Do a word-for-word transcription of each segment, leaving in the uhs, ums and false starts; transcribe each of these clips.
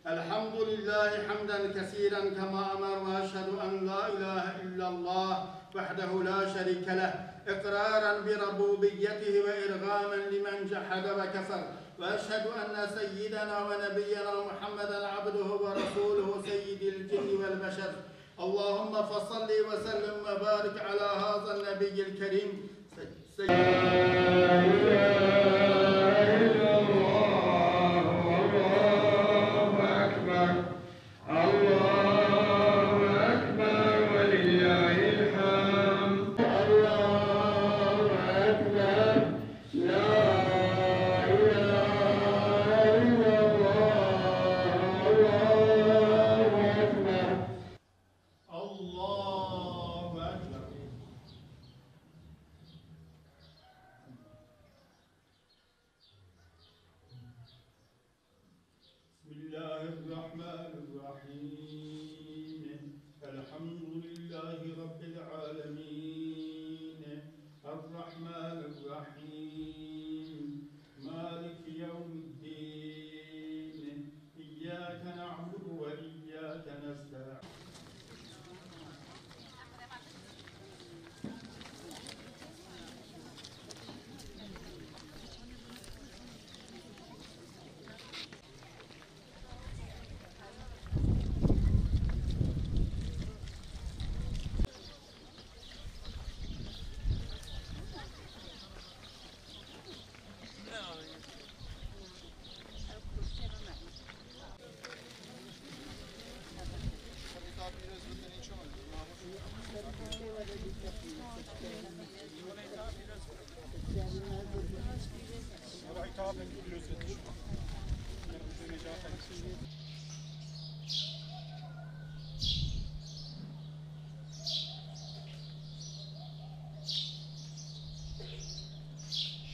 الحمد لله حمدا كثيرا كما أمر، وأشهد أن لا إله إلا الله وحده لا شريك له، إقرارا بربوبيته وإرغاما لمن جحد وكفر، وأشهد أن سيدنا ونبينا محمدا عبده ورسوله سيد الجن والبشر. اللهم فصل وسلم وبارك على هذا النبي الكريم. لا إله إلا الله، الله أكبر، الله أكبر ولله الحمد. الله أكبر، لا إله إلا الله، الله أكبر. الله أكبر. بسم الله الرحمن الرحيم. الحمد لله رب العالمين. الرحمن الرحيم. مالك يوم الدين. إياك نعبد وإياك نستعين.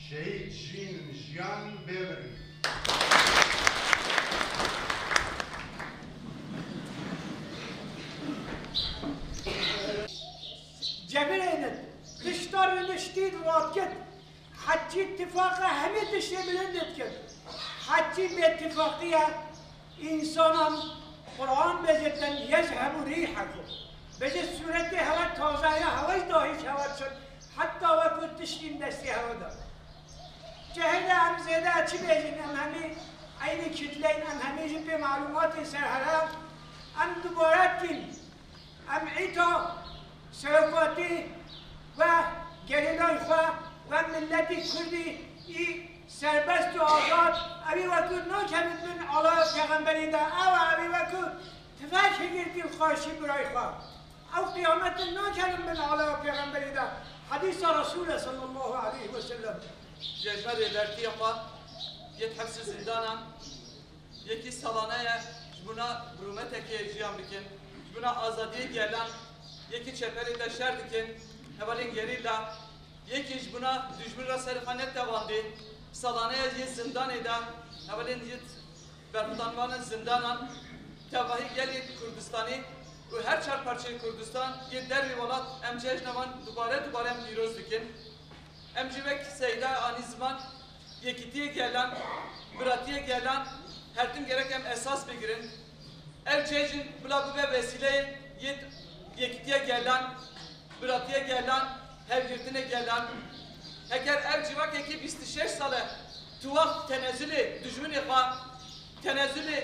Şehîd jîn jiyan bê mirin. Cebirênit, kişta rindiştî rat kit. Heçî tifaqa hemî tiştê bilind dikir. Heçî bêtifaqiye însanan Quran bezirtin yej hebû rî heko. Bejê sûretê hewe taze ya, hewe jî dahî hewe çin, heta wekû tiştîn destê hewe de. Cehê de em zêde çi bêjin, em hemî eynî kitleyn, em hemî jî pê malûmatê ser here, em dubare dikîn. Em îta serokatî we gerîlayê xwe we miletî kurdî î serbest û azad, ewî wekû nakevin bin alaya pêxemberî de, ew ewî wekû tifek higirtî li qarşî birayê xwe. Ew qiyamet din nakevin bin alaya pêxemberî de. Hedîsa Resûl e sallallahu aleyhi ve sellem. Cejna rêbertiyê xwe yê hepsê zindanan. Yekî salane ye ji bona bi rûmetekê jiyan bikin, ji bona azadiyê gelan, yekî çeperê de şer dikin, hevalên gerîla, yekî ji bona dijmin re serê xwe netewandî, salane ye yê zindanê de, hevalên yê berxwedanvanên zindanan, tevahî gelê Kurdistanî û her çar parçeyê Kurdistan yê dervê welat em cejna wan dubare dubare em pîroz dikin. Em jî wek Seyda anî ziman, yekîtiyê gelan, biratiyê gelan, her tim gerek em esas bigirin. Ev cejn bila bibe vesîleyê yê yekîtiya gelan, biratiya gelan, hevgirtinê gelan. Heger ev civakekî bîst û şeş sal e, tu wext tenezulê dijminê xwe, tenezulê